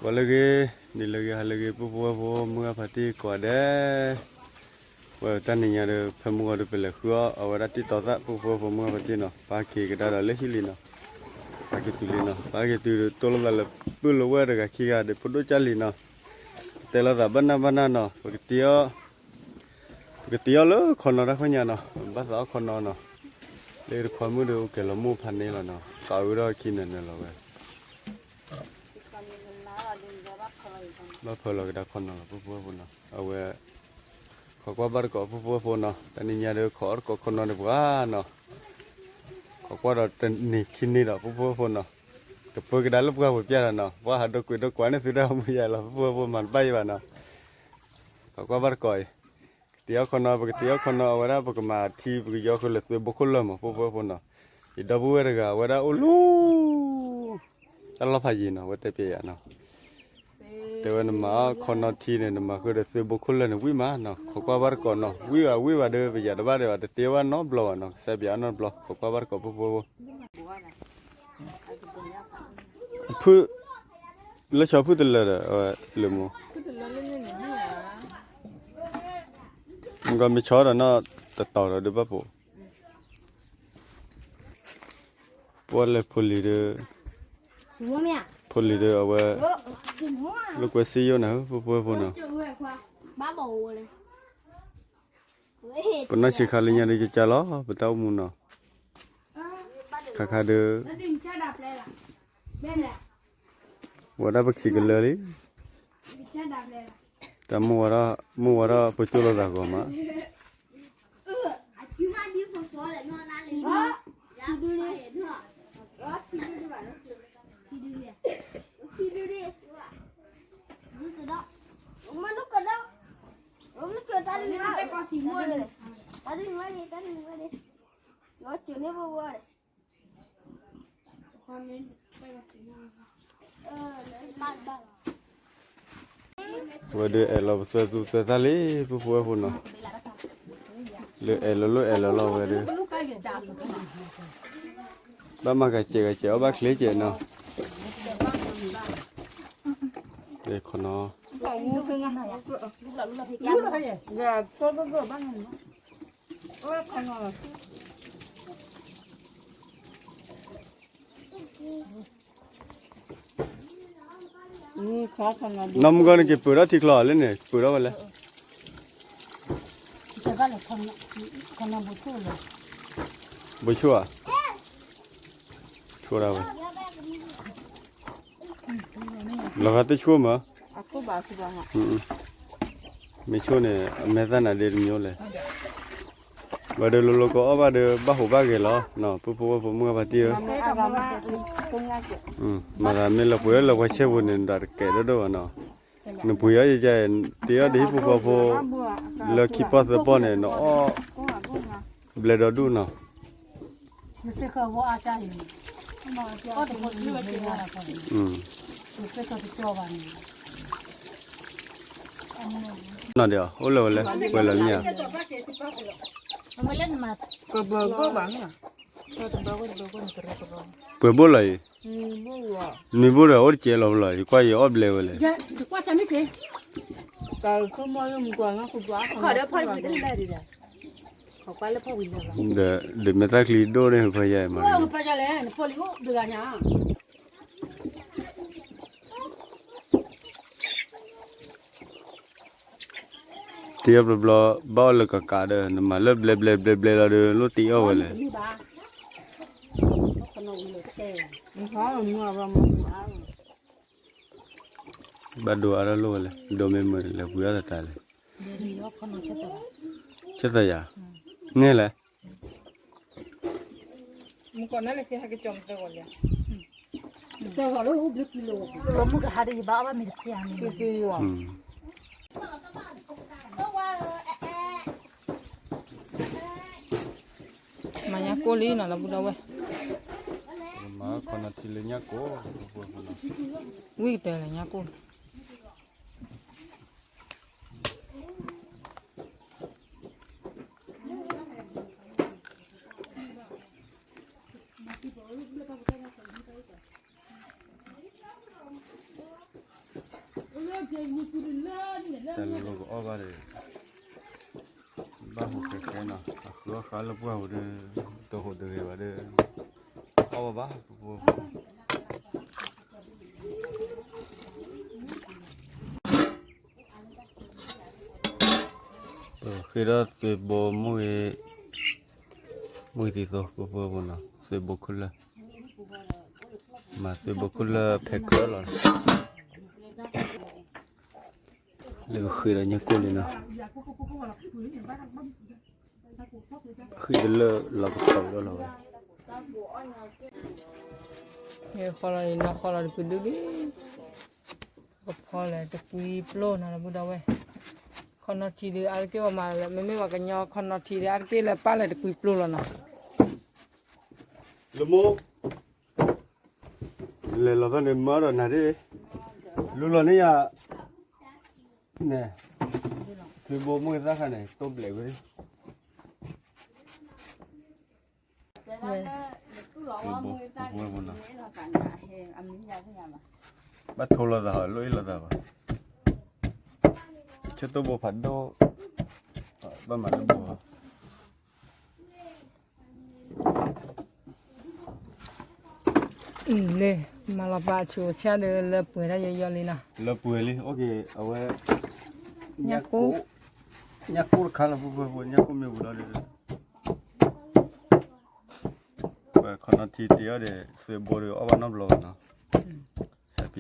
ဂီၤလၢအဂ့ၤ, နံၤလၢအဂ့ၤ, ဟါလၢအဂ့ၤ, ပုၢ်ဖိဝဲၢ်ဖိ မုၢ်ဂၢ်ဖါတံၢ်ကိးဂၤဒဲး, ဝဲတၢ်နံၤညါဒီး ဖဲမုၢ်ဂီၤဒီး ပလဲၤဃုအီၣ်အဝဲဒၣ်တံၢ်တီသၣ် ပုၢ်ဖိဝဲၢ်ဖိ မုၢ်ဂၢ်ဖါတံၢ်နီၤ, ပာ်က့ၤကဒါဒီးလၢဟံၣ်လံနီၤ, ပာ်က့ၤတုၤလံနီၤ, ပာ်က့ၤတုၤဒီး တိၢ်လိာ်သးလၢပုၢ်လၢဝဲၢ်တဂၤခံဂၤဒီး ဖိဒိၣ်ကၢ်လံနီၤ, တဲလိာ်သးဘၣ်နၢ်ဘၣ်နၢ်နီၤ, ပကတ့အီၣ် ပကတ့အီၣ်လၢခီနီတၢ်ခီညါနီၤ, ဘၣ်သးအီၣ်ခီနီနီၤ, လၢတခွါမုၣ်ဒီး အိၣ်ကဲၤလီၤမိၢ်ဖးန့ၢ်လီၤနီၤ, ကးဝဲဒီးခံနၢၤနၢၤလီၤဝဲ ဘၣ်ဖၢလီၤကဒါခီနီလီၤ ပုၢ်ဖိဝဲၢ်ဖိနီၤ, အဝဲ ခိးကွၢ်ဘၣ်တကိး ပုၢ်ဖိဝဲၢ်ဖိနီၤ, တနံၤညါဒီး ခိးအီၣ်တကိးခီနီဒီးပှၤနီၤ, ခိးကွၢ်ဒီးတနံၤခံနံၤဒီး ပုၢ်ဖိဝဲၢ်ဖိနီၤ, ကပၢကဒါလၢပှၢ်ပူၤပျၢ်ဒီးနီၤ, ပှၤဟးဒိးကွံာ်ဒိးကွၢ်န့ၣ်သုတၢ်မူယၤလီၤ ပုၢ်ဖိဝဲၢ်ဖိ မၤတဘၣ်ယံၤဘၣ်နီၤ, ခိးကွၢ်ဘၣ်တကိးအံၤ, ကတ့အီၣ်ခီနီ ပကတ့အီၣ်ခီနီ အဝဲဒၣ်ပကမၤထံ ပကယီဃုာ်လၢသုးဘိခိၣ်လၢၢ်မး ပုၢ်ဖိဝဲၢ်ဖိနီၤ, ယဒီပုၢ်ဝဲၢ်တဂၤ အဝဲဒၣ်အိၣ်လၢ တၢ်လီၢ်ဖးယံၤနီၤ, အဝဲတဲပျဲယၤနီၤ, တဲဝဲနမၤအီၣ်ခီနီထံန့ၣ် နမၤဃုာ်ဒီးသုးဘိခိၣ်လၢၢ်န့ၣ် ဝံၣ်မးနီၤ, ခိးကွၢ်ဘၣ်တကိးနီၤ, ဝံၣ်ဘၣ်ဝံၣ်ဘၣ်ဒီး ပယၤတဘၣ်ဒံးဘၣ် တတ့အီၣ်ဘၣ်နီတဘျီဘၣ်နီၤ, ကစၢ်ပျဲအီၣ်နီတဘျီ, ခိးကွၢ်ဘၣ်တကိး ပုၢ်ဖိဝဲၢ်ဖိ ဖုၣ်, လၢဆီဖုၣ်တလၢာ်ဒီး အဝဲလၢမူ, မ့ၢ်ကီမ့ၢ်ဆီဒီးနီၢ်တတီၤဒီးဒုးဘၣ်ပိာ်, ပှၤလဲၤဖိလံၤဒီး, ဖိလံၤဒီးအဝဲ, လိာ်ကွဲစ့ယိၣ်နၤဧၢ ပုၢ်ဖိဝဲၢ်ဖိနီၤ, ပနီၢ်ဆံးခါလၢညါဒီးကကၢ်လီၤ ပတၢ်အိၣ်မူနီၤ, ခါခါဒီး ဝဲဒၣ်ပခံးကလၢာ်လံ, တၢ်မိၢ်ဝါဒၣ်, မိၢ်ဝါဒၣ်ပကၠိလိာ်သးဂီၤမး, ဝဲဒၣ်အဲၣ်လီၤပသွဲၣ်သူသွဲၣ်သၣ်လံ ပုၢ်ဖိဝဲၢ်ဖိနီၤ, လၢအဲၣ်လီၤလၢအဲၣ်လီၤလီၤဝဲဒၣ်, ဘၣ်မၤကစဲးကစဲးအီၣ်ဘၣ်ချ့ကဲးနီၤ, ခီနီၤ နီၢ်မုၢ်ဂီၢ်န့ၣ် က့ၤပၢၢ်ထီၣ်ထံချီလၢန့ၣ် ပၢၢ်ထီၣ်ဝဲလဲၣ်, ဘိဆိၣ်ဧါ, ဆိၣ်ဒၣ်ဝဲ, လီၤဂာ်တဆိၣ်မး, မ့ၢ်ဆိၣ်န့ၣ် အမဲာ်သၣ်နၤဒ့တမံၤလဲၣ်, ဝဲဒီးလိၤလိၤကအီၣ်ဘၣ်ဒီး ဘၣ်ဟူးဘၣ်ဂဲၤလီၤ, ပုၢ်ဖိဝဲၢ်ဖိမုၢ်ဂၢ်ဖါတံၢ်ဧၢ, မၤသးမ့ၢ်လၢပှဲၤလၢပှဲၤဆဲပူၤန့ၣ် နတၢ်တကဲဒိၣ်ဒိၣ်ဘၣ်နီၤ, နပှ့ၤအီၣ်ယဲယဲ တ့အီၣ်ဒ်ဟံၣ်ဖိဃီဖိ လၢခံပီၢ်သၢပီၢ်န့ၣ် နအီၣ် ဘျဲးဒီဒူၣ်နီၤ, နီၢ်ဒဲး အိၣ်လၢဝဲလဲၣ် ပှဲၤလီၤလံဧါ, ပှဲၤဘိၣ်လီၤအံၤ, နွံဘိၣ်ဒီး အိၣ်တကဲးလီၤလီၤ ယကွၢ်ယအီၣ်ဘျဲးဝဲလဲၣ်, ဒီး ဒီးမ့ၢ်တၢ်ချံဒိၣ်န့ၣ် ဖဲယဲမး တ့အီၣ်ဘျီဘျီ ဘၣ်အီၣ်လၢကကးဒီး နမၤလၢဘျဲဘျဲဘျဲဘျဲလီၤဒီး လိၣ်တ့အီၣ်ဝဲလဲၣ်, ဘၣ်ဒိအါထီၣ်လိၣ်ဝဲလဲၣ်, ဒိမ့ၢ်မုာ်လဲၣ် ပှ့ၤအီၣ်သတးလဲၣ်, ဆၢသးယၤ, န့ၣ်လဲၣ် မၤညါကိၢ်လံနီၤ လၢဘူးဒီဝဲၢ်, မၤခီနီၤထံလၢညါကိၢ်, ဝံၣ်ကတၢၢ်လၢညါကိၢ် မၤတံၢ်ပိာ်ဝဲလၢတၢ်ပူၤတၢ်ဖးကလံၤတၢ်အံၤတၢ်, တၢ်လီၤကအီၣ်ဘၣ်ဒီး ဘၣ်ဟူးဃဲဃဲနီၤ, အဃုအီၣ်ဃာ်လၢပှၢ်ပူၤဒီး တဟူးတဂ့ၤဘၣ်ဒီး အီၣ်ဘၣ်ဘၣ် ပှၢ်ပူၤ ပဃ့ဒီးသွ့ဘိမ့ၢ်ဂ့ၤ, မ့ၢ်ဂ့ၤသ့ၣ်သိးပှၢ်ပူၤနီၤ, သွ့ဘိခိၣ်လၢာ်, မၤသွ့ဘိခိၣ်လၢာ်ဖဲကြၢးလီၤနီၤ, လၢကဃ့ဒီးညၣ်ကိၣ်လံနီၤ, ဃ့တလၢာ်လီၤကပီၤဒီးလီၤဝဲ, ဃီလီၤနီၤ, ဃီလီၤတပူၤဒုဒု ကဖီလၢတကွံပျိနီၤ ဒီပုၢ်ဒီဝဲၢ်, ခီနီၤထံဒုးအါတက့ၢ်ပှၤမၤလၢ မ့မ့ၢ်ပှၤကညီခီနီၤထံဒုးအါတက့ၢ်လၢပၢ်လၢတကွံပျိလီၤနီၤ, လမိၢ်, လဲၤလီၤသီန့ၣ်မၢဒီးနၤဒ့ၣ်, လူလီၤန့ၢ်ယၤ, န့ၣ်, သွ့ဘိမ့ၢ်ဂ့ၤသၣ်ခါန့ၣ် တိၢ်ဘျဲးဝဲ ဘၣ်ထိလိာ်သးဟီ လိၣ်အ့ၣ်လိာ်သးဘၣ်, ဆၢတိၢ်ဘိဖးဒိၣ်, ဘၣ်မၤတဘိ, လၢ, မၤလီၤပာ်အဆူးအဆၣ်ဒီးလၢပှဲၤတၢ်ယီယီလံနီၤ, လၢပှဲၤလံ အိၣ်က့ၤအဝဲ, ညၣ်ကိၣ်, ညၣ်ကိၣ်တခါလီၤ ပှၢ်ပှၢ်ပှၢ် ညၣ်ကိၣ်မ့ၢ်ဝံၤလီၤဒီး ပှၤခီနီၤထံတ့အီၤဒီး သွ့ဘိဒီးအီၣ်ဘၣ်နီတဘျီဘၣ်နီၤ, စးပယါဒ်, ခီနီၤဒီး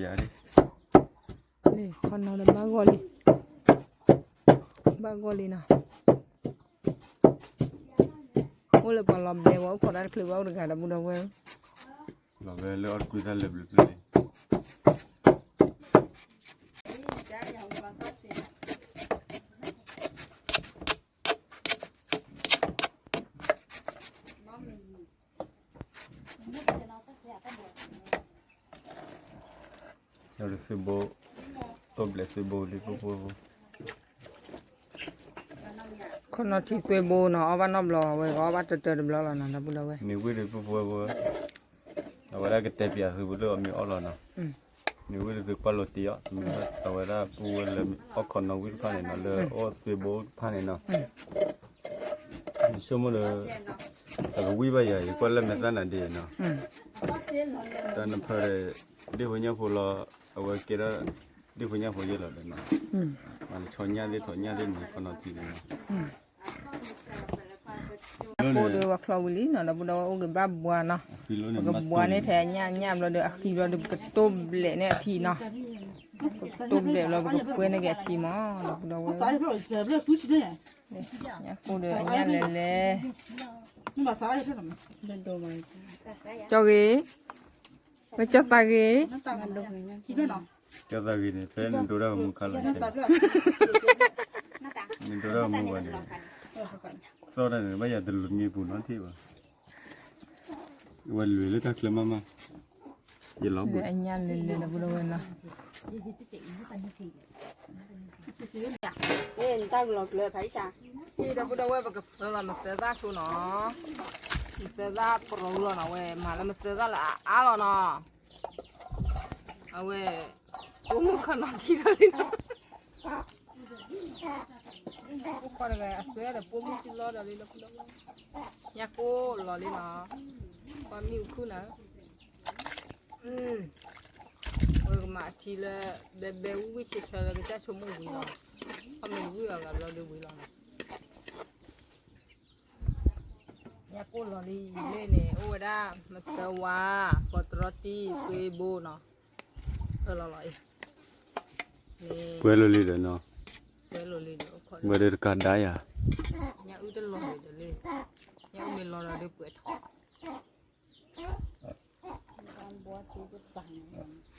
ဘၣ်ဂီၢ်လံ, ဘၣ်ဂီၢ်လံနီၤ, အိၣ်လၢပှၤလီၤဘဲဝဲအိၣ်ခိးတၢ်တချုးဘၣ်အိၣ်တဂၤဒီပုၢ်ဒီဝဲၢ်, လီၤဘဲလၢအီၣ်တကွံတၢ်လၢာ်ဘျုးဘျုးလံ သုဘိ, တိၢ်ဘျဲးသုဘိလံပှၢ်ပှၢ်ပှၢ်, ခီနီၤထံသွ့ဘိနီၤ အီၣ်ဘၣ်နီတဘျီ အဝဲကအီၣ်ဘၣ်တၢၢ်တၢၢ်တဘျီလီၤနီၤ ဒီပုၢ်ဒီဝဲၢ်, မ့ၢ်ဝံၤဒီးပှၢ်ပှၢ်ပှၢ်, အဝဲဒၣ်ကတဲပၠးသုပူၤလၢအမ့ၢ်အီၣ်လီၤနီၤ, မ့ၢ်ဝံၤဒီးသုကွၢ်လိာ်တ့ၢ်အီၤ တမ့ၢ်အဝဲဒၣ်ပူၤဝဲလၢအီၣ်ခီနီၤဝံၣ်တဖၣ်န့ၣ်နီၤ လၢအီၣ်သွ့ဘိတဖၣ်န့ၣ်နီၤ ယဆိကမိၣ်ဒီး, အကဝံၣ်ဘၣ်ယၤ ယကွၢ်လၢမဲာ်သၣ်နၤဒ့နီၤ, တၢ်နဖၢဒီး, ဒ့ၣ်ဖိညၣ်ဖိလီၤ, အဝဲကဲထီၣ်, ဒ့ၣ်ဖိညၣ်ဖိယဲၢ်လီၤဒီးနီၤ, မၤလၢဆီညၣ်သ့ၣ်ထိးညၣ်သ့ၣ်မ့ၢ်ခီနီၤထံန့ၣ်နီၤ, အိၣ်ဒီးပှၤချီဝံၤလံနီၤ ဒီပုၢ်ဒီဝဲၢ်အိၣ်က့ၤဘၣ်ဘှါနီၤ, ပကဘှါန့ၣ်ထဲအညၣ်အညၣ်ဘျီဒီးအဃံဘျီဒီးပကတိၢ်ဘျဲးန့ၢ်အထံနီၤ, ပကတိၢ်ဘျဲးဘျီပကကွဲန့ၢ်က့ၤအထံမး ဒီပုၢ်ဒီဝဲၢ်, ညၣ်ကိၣ်ဒီးအညၣ်လဲၤလဲၤ, ကၠီဂ့ၤ, ဝဲကၠီသးဂ့ၤ ကၠီသးဂ့ၤန့ၣ် ဖဲနဒိတၢ်ဂီၤမူခါလီၤ, နဒိတၢ်ဂီၤမူဘၣ်န့ၣ်, သီၣ်တၢ်န့ၣ် ဘၣ်ယၤတလူၤမံပူၤနီတထံၣ်ဘၣ်, ဝဲလွံၢ်လၢတၢ်ချၢမးမး, ယလီၤဘှံး အညၣ်လဲၤလဲၤဒီပုၢ်ဒီဝဲၢ်နီၤ, တၢ်ကလီၤကျၢၤဖးအံၣ်စၢ်, ဒီပုၢ်ဒီဝဲၢ်ပကဖၢလီၤမသၢသၣ်ဆိနီၤ, မသၢသၣ်ပရိလီၤနီၤ ဝဲမၤလၢမသၢသၣ်လၢအအါလီၤနီၤ, အဝဲ, ပိာ်မုၣ်ခီနီၤထံဒီးလံနီၤ, အိၣ်ခိးတဂၤအစွဲဒီးပိာ်မုၣ်စုလီၢ်ဒီးလံလၢခိၣ်ဒီး, ညၣ်ကိၣ်လီၤလံနီၤ, ပှၤမံၤအူခုနၤ, ဝဲကမၤအထံလၢ, ဘဲဘဲဝံၣ်ဝံၣ်ဆဲးဆဲးလၢကစၢ်ဆိကမိၣ်ဝံၤလီၤ, အမ့ၢ်ဝံၣ်အီၤဂၤဘျီဒီးဝံၤလီၤနီၤ ညၣ်ကိၣ်လီၤလံ, လၢန့ၣ် အိၣ်ဝဲဒၣ်မသၢဝါ, ပှၤတရီတံၢ် သွ့ဘိနီၤ, ဖၢလီၤလီၤအံၤ, ပှဲၤလိာ်လံဒီးနီၤ, ပှဲၤလိာ်လံဒီး, ဝဲဒီးတကးဒါယၤ, ညၣ်အုၣ်တလီၤဒီးလံ, ညၣ်အုၣ်မ့ၢ်လီၤဒီးဒုးပှဲၤထီၣ် ခီနီၤထံဆံး, ပၢဆံးလဲၣ်နီၤ, ညၣ်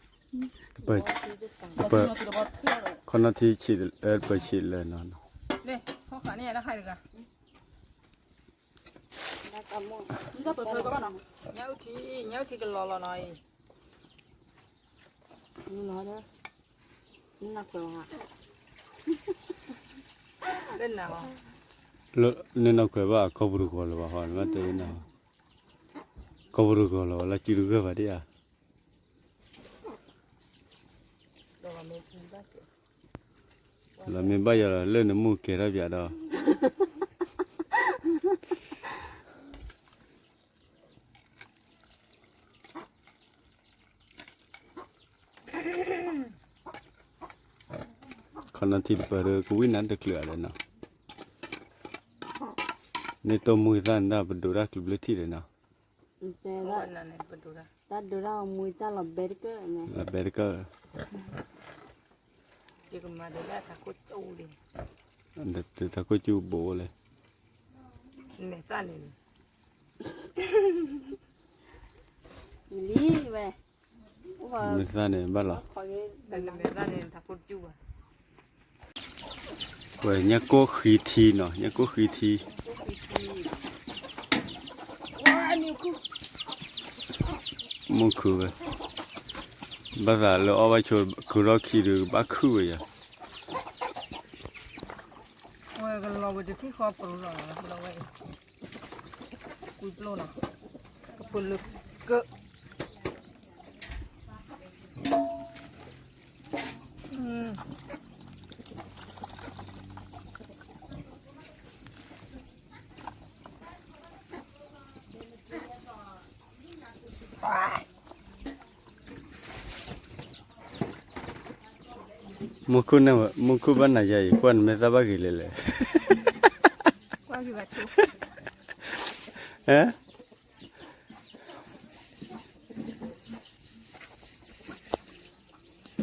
အုၣ်ထံ, ညၣ်အုၣ်ထံကလီၤလီၤနီၤအံၤ, နနီၢ်ခွဲးဘၣ် ကီၢ်ပူၤတဂီၤလၢၤဘၣ်ဟီ, နဘၣ်တဲ, ကီၢ်ပူၤတဂီၤလၢၤဘၣ် လၢစုတဂၢၢ်ဘၣ်ဒ်ဧါ လီၤမ့ၢ်ဘၣ်ယၤလီၤ လၢနမူၢ်ကဲထီၣ်ပၠးဒီး ခီနီၤထံပၢၢ်ဒီး ကဝံၣ်နၤတချုးအါလဲၣ်နီၤ, န့ၢ်တိၢ်မူသၣ်န့ၣ်ဒၣ် ပဒိးတၢ်ကျူၤဘျၢထံၣ်လဲၣ်နီၤ, တၢ်ဒိးတၢ်မူသၣ်လီၤဘဲတကၢၢ်န့ၣ်, လီၤဘဲတကၢၢ်, ယကမၤဒိးတၢ်ထးခိၣ်ကၠူၣ်လံ, တၢ်ခိၣ်ကၠူၣ်ဘိးလဲၣ်, မဲာ်သၣ်န့ၣ် လံဝဲ, မဲာ်သၣ်န့ၣ်ဘၣ်လီၤ, ဝဲညၣ်ကိၢ်ဃံထံနီၤ, ညၣ်ကိၢ်ဃံထံ, မုၢ်ခုၣ်ဝဲ, ဘၣ်သးလၢအီၣ်ဘၣ်ဆိ ခုထီၣ်ခံဒီး ကဘၣ်ခုၣ်ဝဲယၤ, ဝဲကလီၤဝဲတထံၣ်ဃီပရူၤလီၤ, လီၤဝဲအံၤ ကွံပျိၢ်နီၤ, ကပလၢကၢၢ်, မူခိၣ်န့ၣ်ဝဲ မူခိၣ်ဘၣ်နၤယၤအံၤ ကွၢ်နမဲာ်သၣ်ဘၣ်ဂ့ၤလဲၣ်လဲၣ်, ကွၢ်ဂ့ၤဘၣ်ဆိ, ဟဲ အ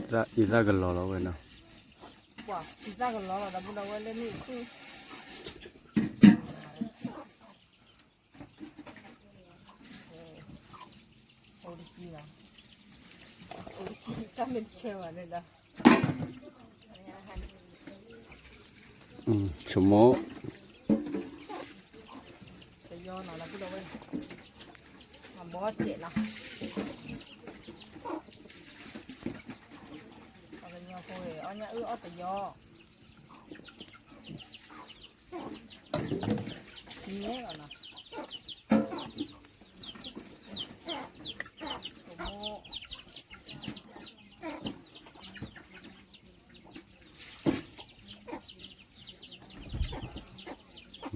ံသၣ်ကလီၤလီၤဝဲနီၤ, အံသၣ်ကလီၤလီၤ ဒီပုၢ်ဒီဝဲၢ်လၢမုၢ်ခုၣ်, အိၣ်တကံလီၤ, အိၣ်တကံ တၢ်မ့ၢ်တဆၢဘၣ်န့ၣ်ဒီး ဆိကမိၣ် ပယီၤနီၤ ဒီပုၢ်ဒီဝဲၢ်, အဘီစဲးလီၤ, ပှၤကညီဖိအီၣ်ညၣ်အုၣ်အီၣ်ပယီၤ န့ၣ်လီၤနီၤ,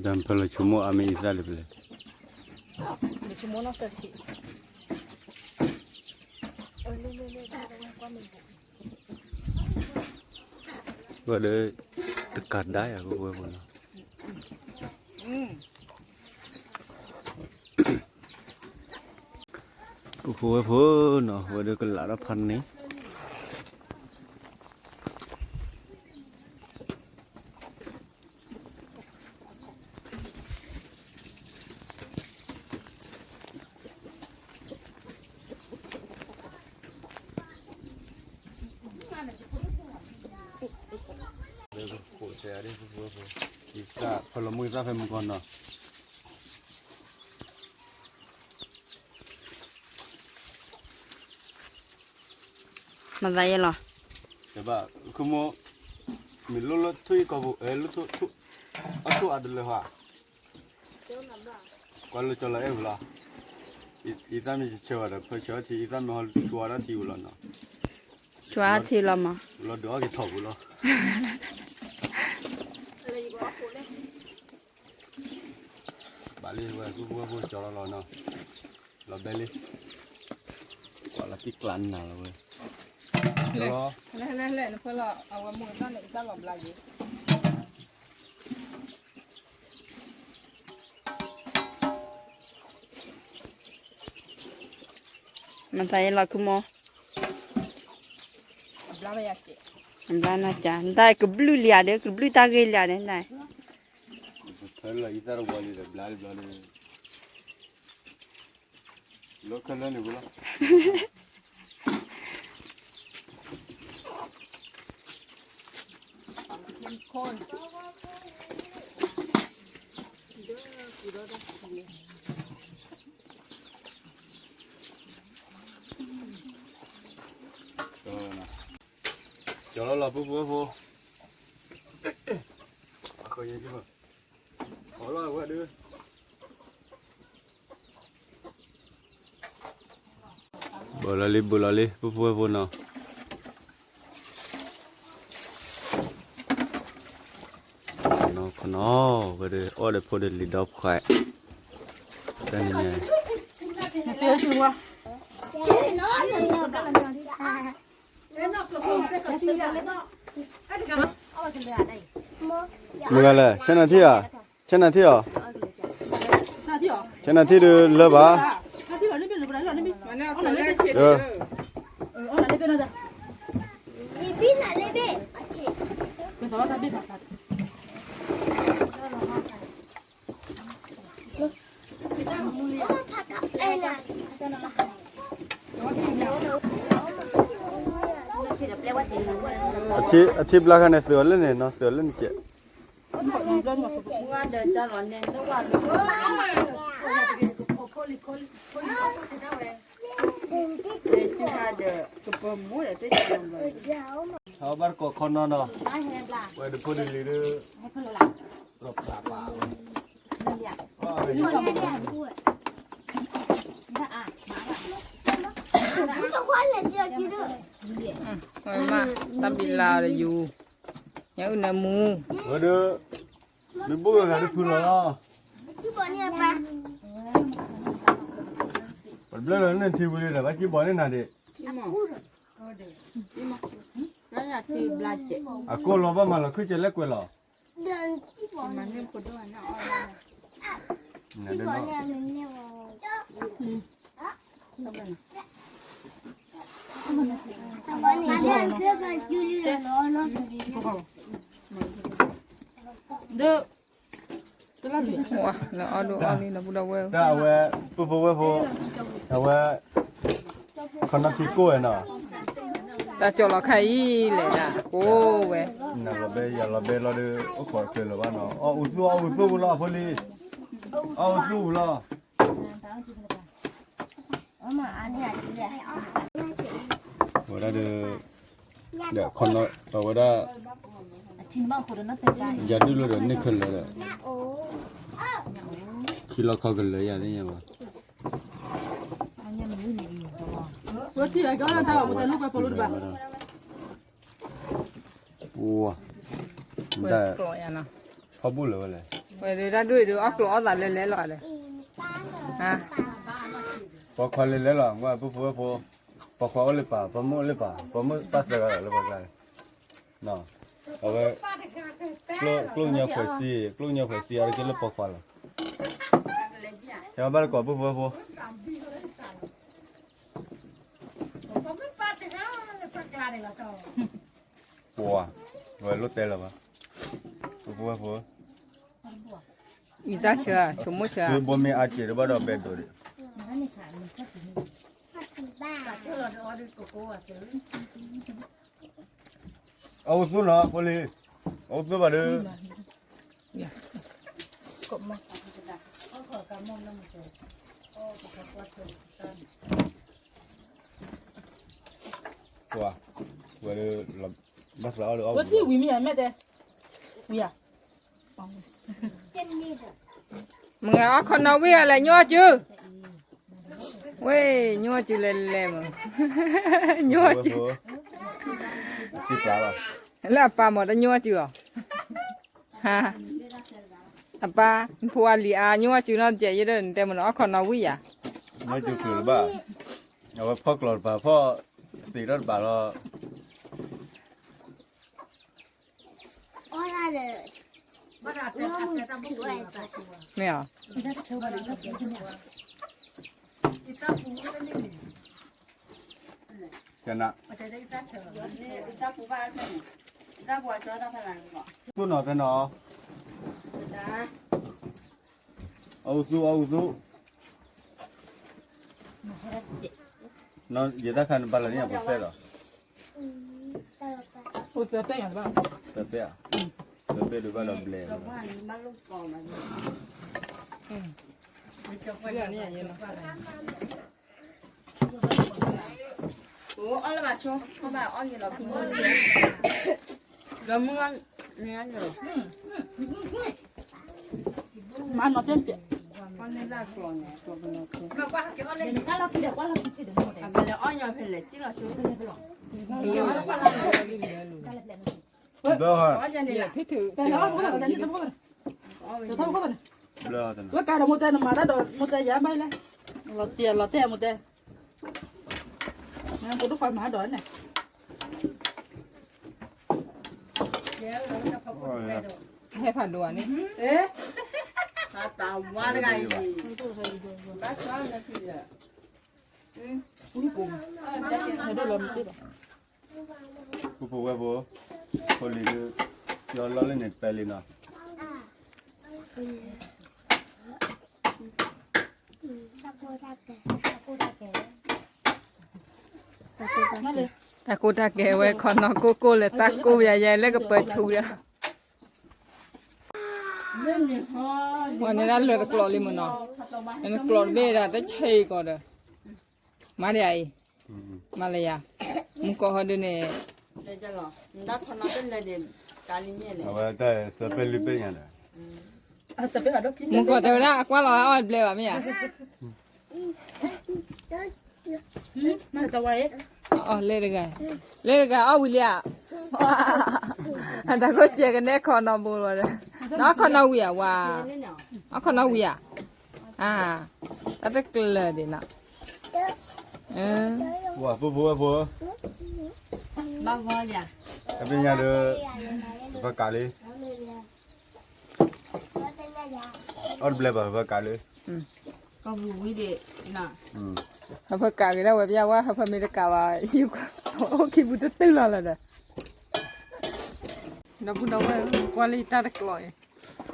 တၢ်ဖဲလၢဆိကမိၣ်အါမ့ၢ်အံသၣ်လၢပလဲၤ, ဆိကမိၣ်နီၢ်သၢဆံ ဝဲဒီး တကးဒါယၤ ပဝဲပူၤနီၤ, ပဝဲဖိနီၤ ဝဲဒီးကလးထီၣ်ဖးန့ၣ် ဖဲလီၤမုၢ်သၣ်ဖဲမုၢ်ကီၢ်နီၤ မၤသးယဲလီၤ, ဘၣ် ခူမိၢ် မ့ၢ်လိၣ်လၢထိၣ်အံၤကီၢ်ပူၤ အထိၣ်အါတလၢဟါ, ကွၢ်လၢကၠီလီၤအဲၣ်ဝဲလီၤ, အံသၣ်မ့ၢ်ဆၢဝဲဒီး ဖဲဆၢထံ အံသၣ်မ့ၢ်ဟီဆူအါဒၣ်ထံဝဲလီၤနီၤ, ဆူအါထံလီၤမး, လီၤဒုးအီၣ်က့ၤထီၣ်ပူၤလီၤ, ဘၣ်လံဝဲ ပူဖိဝဲဖိကၠီလီၤလီၤနီၤ, လီၤဘဲလံ, ကွၢ်လီၤတံၢ်ကျးနၤလီၤဝဲ, လဲၤလဲၤလဲၤ နဖဲလီၤ အဝဲမုၢ်တၢ်န့ၣ် အံသၣ်လီၤဘျါက့ၤ မၤသးယဲလီၤခူမိၢ်, ဘျါနီၢ်ကၠး နတၢ်ကဘျုးလံဧါဒီး ကဘျုးတၢ်ဂ့ၤလံဧါဒီး နတၢ်, ဖဲလီၤအံသၣ်တဝီလံဒီး ဘျါလံဘျါလံ, လီၤခဲလၢာ်န့ၣ်ဝဲလီၤ. ကၠီလီၤလီၤ ပူဖိဝဲဖိ, အီလီၤဝဲဒုး ဘၣ်လီၤလံ ဘၣ်လီၤလံ ပူဖိဝဲဖိနီၤ, တနီၤဝဲဒီး အီၣ်ဒီးဖိဒီးလံၤဒီဖှဲး, တနံၤညါ မုၢ်ဂၤလဲၣ် ဆဲနၤထံၣ်ဧါ, ဆဲနၤထံၣ်ဧါ, ဆဲနၤထံၣ်ဒီးလၢဘၣ်, အထံဘျါခါန့ၣ် သုးအီၤလၢန့ၣ်နီၤ, သုးအီၤလၢန့ၣ်ကဲး, အဘၣ်တကိးခီနီၤနီၤ, ဝဲဒၣ်ဖိဒ်လံၤဒီး, လီၤပျၢ်ပာ်ဝဲ တၢ်ဘံၣ်လါဒီးယူၤ, ညၣ်အုၣ်နၢမူ, ဝဲဒီး, မ့ၢ်ဘိၣ်ဂၤဂၤတဖုလီၤလီၤ, ပဘျၢလီၤန့ၣ်ထံဝံၤလံဒီး ဘၣ်ကံၣ်ဘီန့ၣ်နၤဒ့ၣ်, အကိၢ်လီၤဘၣ်မၤလီၤခုၣ်ကဲလဲၣ်ကွဲးလီၤ, ဒီး, လၢအီၣ်ဒိၣ်အီၣ်လံလီၤပူၤဒီးဝဲ, တၢ်အဝဲ, ပုၢ်ဖိဝဲၢ်ဖိ, အဝဲ, ခီနီၣ်ထံကိၢ်ဝဲနီၤ, တၢ်ကၠီလီၤခါအံၤလဲၣ်ဒၣ်ကိးဝဲ, နလီၤဘဲယၤလီၤဘဲလီၤဒီး အိၣ်ခိးတချုးလၢၤဘၣ်နီၤ, အီၣ်အူသူၣ်အီၣ်အူသူၣ်ပူၤလီၤအဖိလံ, အီၣ်အူသူၣ်ပူၤလီၤ ဝဲဒၣ်ဒီး, ဒီးခီနီၤအဝဲဒၣ်, ယၤဒုၣ်လိာ်ဒီးန့ၢ်ခဲလၢာ်ဒီး, ခံလီၤခီကလၢာ်ယၤန့ၣ်ညါဘၣ်, ဝဲ, ဖီဘိၣ်လၢၤဝဲလဲၣ်, ဝဲဒၣ်ဒုၣ်အံၤဒီးအီၣ်ကျိၤအီၣ်သးလဲၤလဲၤလီၤဒီး, ပိာ်ခွါလဲၤလဲၤလီၤ မ့ၢ်ပုၢ်ဖိဝဲၢ်ဖိ, ပိာ်ခွါအိၣ်လၢပၢ် ပိာ်မုၣ်အိၣ်လၢပၢ် ပိာ်မုၣ်ပၢ်သၢဂၤလီၤလၢပှၤကျါန့ၣ်, အဝဲ, ကျိၣ်ညီဖှဲးစံ, ကျိၣ်ညီဖှဲးစံအါတက့ၢ်လၢပိာ်ခွါလီၤ, ဟဲဘၣ်တကိးပုၢ်ဖိဝဲၢ်ဖိ, ပှၤ, ဝဲလိၣ်တဲလၢၤဘၣ်, ပုၢ်ဖိဝဲၢ်ဖိ, အံၤတၢ်ဆၢ, ဆိကမိၣ်ဆၢ, ဘိမ့ၢ်အါကဲးတဘၣ်ဒီးဘဲဒိးဒံး, အီၣ်အူသူၣ်နီၤဖိလံၤ, အီၣ်အူသူၣ်ဘၣ်ဒီး, ပှၤ, ဝဲ, ဘၣ်သးအီၣ်လၢအီၣ်ဝံၤမ့ၢ်ဧါ, မုၢ်ဂၤအီၣ်ခီနီဝံၣ်ဂၤလဲၣ် ညိၣ်အီၣ်စု, ဝဲ, ညိၣ်အီၣ်စုလဲၤလဲၤမး, ညိၣ်အီၣ်စု, လၢအပၢ်မးတညိၣ်အီၣ်စုလီၤ, အပၢ်, ဖိအလံၤအါ ညိၣ်အီၣ်စုနီတစဲး ယဲဒၣ်နတဲမးနီၤ အီၣ်ခီနီဝံၣ်ယၤ, ညိၣ်အီၣ်စုချုးလၢၤဘၣ်, အဝဲဖီၣ်ကျိးတပၤ ဖီၣ်သံးထီၣ်တပၤလီၤ မ့ၢ်ဧါ, ကန, သူၣ်နီၤတဲနီၤ, အူသူၣ် အူသူၣ်, ယတၢ်ခါနဘၣ်လၢနပူၤသဲလီၤ, သဲဘ့ၣ်ဧါ, သဲဘ့ၣ်ဒုးဘၣ်ဒီးဘျဲးလီၤ, အီၣ်လၢဘၣ်ဆိ, အီၣ်ဘၣ်အီၣ်ယံၤလီၤ, ဒီးမုၢ်, မၤနီၤတၢ်ပျဲး, အီၣ်ညီဖဲလဲၣ်, ဒီး, ဖဲထုး, တၢ်လီၤ, တၢ်လီၤ, တၢ်လီၤ, န့ၣ်, ဝဲကါဒီးမိၢ်တဲနမၤတၢ်ဒီး မိၢ်တဲယၤဘၣ်လဲၣ်, လီၤတံၢ်လီၤတဲမိၢ်တဲ, နကဒိၣ်ခွါမၤဒီးန့ၣ်, ဟဲဖးဒိၣ်န့ၣ်, တၢ်ဝါတဂၤအံၤ, ပူဖိဝဲဖိ, ဖိလံၤဒုး, ယီၤလီၤလၢန့ၣ်တပဲလံနီၤ. တၢ်ကိၢ်တၢ်ကဲဝဲခီနီၤ ကိၢ်ကိၢ်လၢတၢ်ကိၢ်ယၤယဲလၢကပၢၤဆူဒီး, ဝဲန့ၣ်ဒၣ်လၢတကျိးလံမ့ၢ်နီၤ, နကျိးတဘ့ၣ်ဒၣ်တဆဲးကီးဒီး, မၤဒ်အံၤ, မၤလၢယၤ, မူကီၢ်ဟီဒုးန့ၣ်, အဝဲတၢ်သၢပဲလွံၢ်ပဲညါဒီး, မူကီၢ်တဲဝဲဒၣ်အကွၢ်လီၤအီၣ်တဘျဲဘၣ်မ့ၢ်ဧါ လဲၤတဂၤ, လဲၤတဂၤအီၣ်ဝံၤလံဧါ, တၢ်ကိၢ်စဲးကနဲခီနီၤဘိလီၤဒီး, နအီၣ်ခီနီၤဝံၤဧါဝါ, အီၣ်ခီနီၤဝံၤဧါ, တၢ်တကျၢၤဒံးနီၤ, ဝါဖိဖိဝဲဖိ, တဘ့ၣ်ညါဒီး, ပကးလံ အီၣ်တဘျဲဘၣ် ဟၢဖၢကးလၢ, ဟၢဖၢကးက့ၤဒၣ်ဝဲပျၢ်ဝဲ ဟၢဖၢမ့ၢ်တကးဘၣ် ယအိၣ်ခံပူၤတတုၤလီၤလီၤဒီး, ဒီပုၢ်ဒီဝဲၢ် ကွၢ်လံတၢ်တကျိးအံၤ,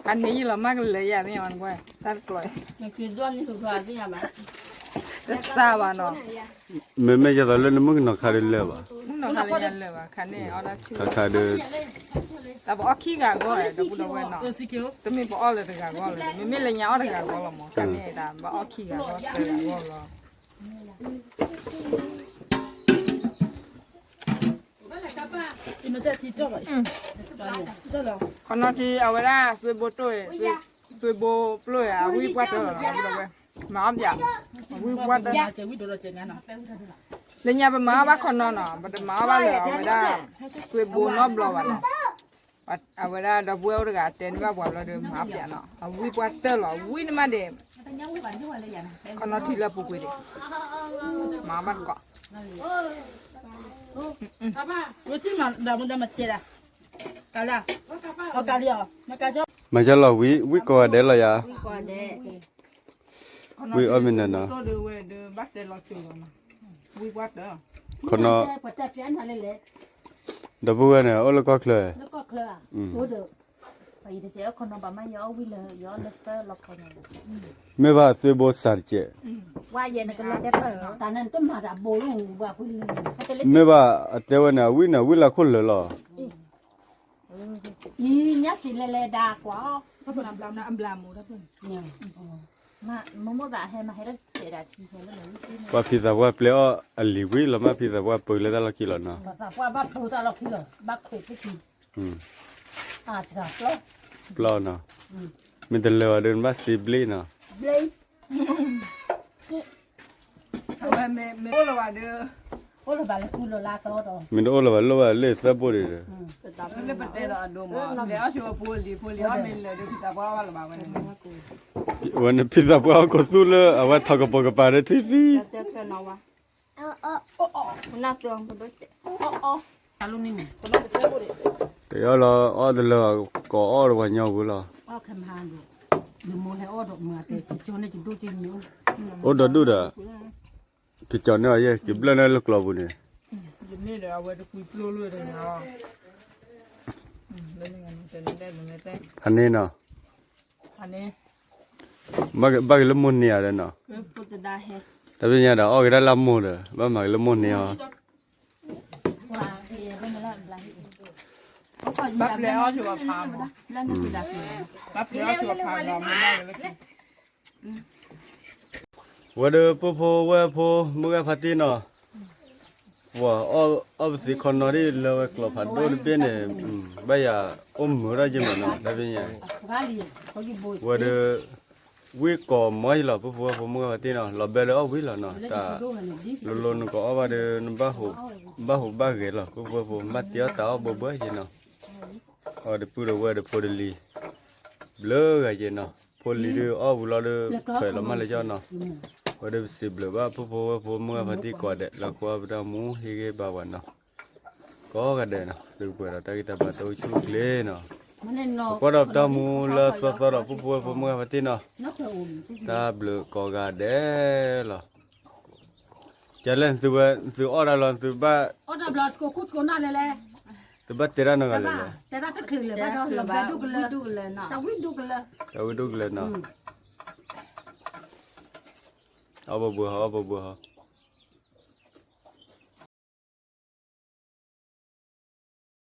အန့ၣ်ယလီၤမၢ်ကလၢာ်ယၤမ့ၢ်အီၤကွၢ် တၢ်တကျိးအံၤ, တစၢ်ဘၣ်နီၤ, မ့မ့ၢ်ယသးလၢနမုၣ်ကနီၤခါဒုးလၢာ်ဘၣ်, မုၣ်ကနီၤခါလၢာ်ဘၣ် ခါန့ၣ်အီၣ်ဒၣ်ဆူၣ်ခါခါဒုး, တၢ်ပအီၣ်ခံဂၤအဂီၢ်ဒီပုၢ်ဒီဝဲၢ်နီၤ, တမ့ၢ်ပအီၣ်လၢတဂၤအဂီၢ်လၢၤ, မ့မ့ၢ်လၢညါအီၣ်တဂၤအဂီၢ်လီၤမး, ခါန့ၣ်တၢ်ပအီၣ်ခံဂၤအဂီၢ်သၢဂၤအဂီၢ်လီၤ. ခီနီၤထံအဝဲဒၣ် သွ့ဘိတိၢ်အံၤ, သွ့ဘိပျိၢ်အံၤ အဝံပှၢ်တၢၢ်လီၤ, ဝဲ မၤအီၣ်ပၠး, အဝံပှၢ်တၢၢ်, လၢညါပမၤအီၣ်ဘၣ်ခီနီၤနီၤ, ပတမၤအီၣ်ဘၣ်လၢအဝဲဒၣ် သွ့ဘိနီတဘျီဘၣ်နီၤ, အဝဲဒၣ်ဒီပုၢ်ဝဲၢ်အိၣ်တဂၤတဲန့ၢ်ဘၣ်ပှၤဘျီဒီး မၤအီၣ်ပၠးနီၤ, အဝံပှၢ်တၢၢ်လီၤ, အဝံနမါဒ့ၣ် ခီနီၤထံလၢအပူၤကွံာ်ဒံး, မၤဘၣ်တကိး, မၤကလီၤဝံၤ ဝံကိးဂၤဒဲးလီၤယၤ, ဝံအီၣ်မ့ၢ်နၤနီၤ, ခီနီၤ, ဒီပုၢ်ဝဲၢ်န့ၣ် အိၣ်လၢကီၢ်ချၢ, မ့ၢ်ဘၣ်သွ့ဘိစးတကဲး, မ့ၢ်ဘၣ်အတဲဝဲန့ၣ် အဝံန့ၣ် အဝံလၢခိၣ်လၢာ်လီၤ. ပှၤဖံသးပှၢ်ပျဲအီၣ်အလံၤဝံၤလီၤမး ဖံသးပှၢ်ပၢလၢတၢ်လီၢ်ခံလီၤနီၤ. ပျီနီၤ, မ့ၢ်တလၢာ်ဘၣ်ဒီး နဘၣ်စံးဘျ့နီၤ. မ့ၢ်တအိၣ်လၢၤဘၣ် လိၣ်ဘၣ်လၢကူလီၤလၢသၢဘိဒံးဒီး, ဝဲန့ၣ်ဖံသးပှၢ်အီၣ်ကိးသူၣ်လၢ အဝဲထီၣ်ကပိာ်ကပၤဒီးထွံၣ်သံ တအီၣ်လီၤ အီၣ်တလၢာ် ကိးအီၣ်ဒီးပှၤညီဝဲလီၤ. အိၣ်ဒီးဒူၣ်ဒီး ကကီၤန့ၢ်အီၤယဲၢ် ကဘျၢၣ်န့ၢ်လၢကျိာ်ပူၤန့ၣ်, ဖးန့ၢ်နီၤ, ဘၣ်က့ၤလၢမိၢ်န့ၢ်ဧါဒီးနီၤ, တၢ်ပညါဒီးအီၣ်က့ၤဒၣ်လၢမိၢ်ဒီး ဘၣ်မၤက့ၤလၢမိၢ်န့ၢ်အီၤ ဘၣ်ပျဲအီၣ်ဆိပာ်ဖးမး, ဘၣ်ပျဲအီၣ်ဆိပာ်ဖးဒီးမ့ၢ်ဘၣ်ဝဲလၢခံ, ဝဲဒီးပုၢ်ဖိဝဲၢ်ဖိ မုၢ်ဂၢ်ဖါတံၢ်နီၤ, ပှၤအီၣ်အီၣ်ပသံခီနီၤဒ်လၢဝဲကျိာ်ဖးဒိၣ်တဘ့ၣ်န့ၣ်, ဘၣ်ယၤအိၣ်မုာ်ထီၣ်ယဲၢ်မးနီၤ တၢ်ပညါ, ဝဲဒီး ဝံကိးမီၤယလီၤ ပုၢ်ဖိဝဲၢ်ဖိ မုၢ်ဂၢ်ဖါတံၢ်နီၤ လီၤဘဲလၢအီၣ်ဝံၤလီၤနီၤ တၢ် လိၤလိၤနကအီၣ်ဘၣ်ဒီး နဘၣ်ဟူးဘၣ်ဂဲၤလီၤ ပုၢ်ဖိဝဲၢ်ဖိ ဘၣ်တ့အီၣ်တၢ်အီၣ်ဘၢဘၢယဲၢ်နီၤ, အီၣ်ဒီးပုၢ်ဒီးဝဲၢ်ဒီးဖိတလံၤ, ဘျုးဂၤယဲနီၤ, ဖိလံၤဒုးအီၣ်ဝံၤလီၤဒီး ထွဲးလီၤမးလၢကၠီနီၤ, ဝဲဒီးပစံးဘျုးဘၣ် ဖိဖိဝဲၢ်ဖိမုၢ်ဂၤဖါတံၢ်ကိးဂၤဒဲး လၢကွၢ်ပတၢ်မူဟ့ၣ်ဂံၢ်ဘါဝဲနီၤ, ကိးဂၤဒဲးနီၤ ဒုးပှဲၤဒီးတၢ်ဂံၢ်တၢ်ဘါတအိၣ်ဆူၣ်အိၣ်ချ့နီၤ, ပကွၢ်ဒီးပတၢ်မူလၢသီသီဒီး ဖိဖိဝဲၢ်ဖိမုၢ်ဂၤဖါတံၢ်နီၤ, တၢ်ဘျုးကိးဂၤဒဲးလီၤ. ကလဲၣ် သုဝဲ သုအီၣ်တၢ်လီၤ သုဘၣ် သုဘၣ်တဲတၢ်နီတဂၤလဲၣ်လဲၣ်, တၢ်ဝံၣ်ဒိၣ်ကလဲာ်နီၤ, အီၣ်ဘၣ်ဘှံးဟီ အီၣ်ဘၣ်ဘှံးဟီ